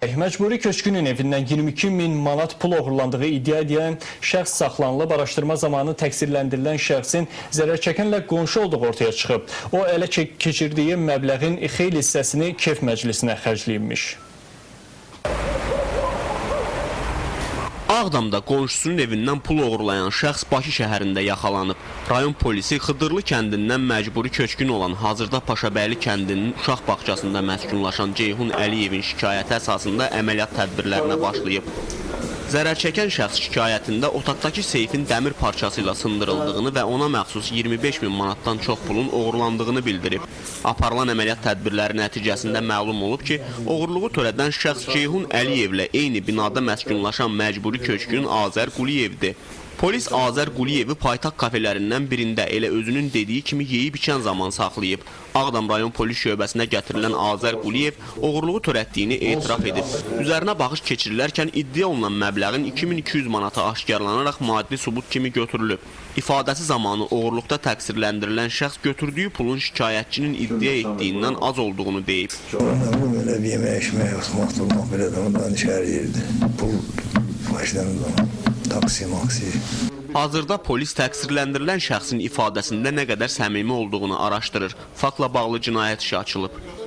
Məcburi köçkünün evindən 22 min manat pul oğurlandığı iddia edən şəxs saxlanılıb. Araşdırma zamanı təqsirləndirilən şəxsin zərər çəkənlə qonşu olduğu ortaya çıxıb. O ələ keçirdiyi məbləğin xeyli hissəsini kef məclisinə xərcləyibmiş. Ağdamda qonşusunun evindən pul oğurlayan şəxs Bakı şəhərində yaxalanıb. Rayon polisi Xıdırlı kəndindən məcburi köçkün olan hazırda Paşabəyli kəndinin uşaq bağçasında məskunlaşan Ceyhun Əliyevin şikayəti əsasında əməliyyat tədbirlərinə başlayıb. Zərər çəkən şəxs şikayətində otaqdakı seyfin dəmir parçası ilə sındırıldığını və ona məxsus 25 min manatdan çox pulun oğurlandığını bildirib. Aparılan əməliyyat tədbirləri nəticəsində məlum olub ki, oğurluğu törədən şəxs Ceyhun Əliyevlə eyni binada məskunlaşan məcburi köçkün Azər Quliyevdir. Polis Azər Quliyevi paytaxt kafelərindən birində elə özünün dediyi kimi yeyib içən zaman saxlayıb. Ağdam rayon polis şöbəsinə gətirilən Azər Quliyev oğurluğu törətdiyini etiraf edib. Üzərinə baxış keçirilərkən iddia olunan məbləğin 2200 manatı aşkarlanaraq maddi sübut kimi götürülüb. İfadəsi zamanı oğurluqda təqsirləndirilən şəxs götürdüyü pulun şikayətçinin iddia etdiyindən az olduğunu deyib. Sonra bu belə bir yemək içmək, oturmaq, durmaq belə də ondan içəri yerdi. Pul başlandı ona. Taksi, maksi. Hazırda polis təqsirləndirilən şəxsin ifadəsində nə qədər səmimi olduğunu araşdırır. Faktla bağlı cinayət işi açılıb.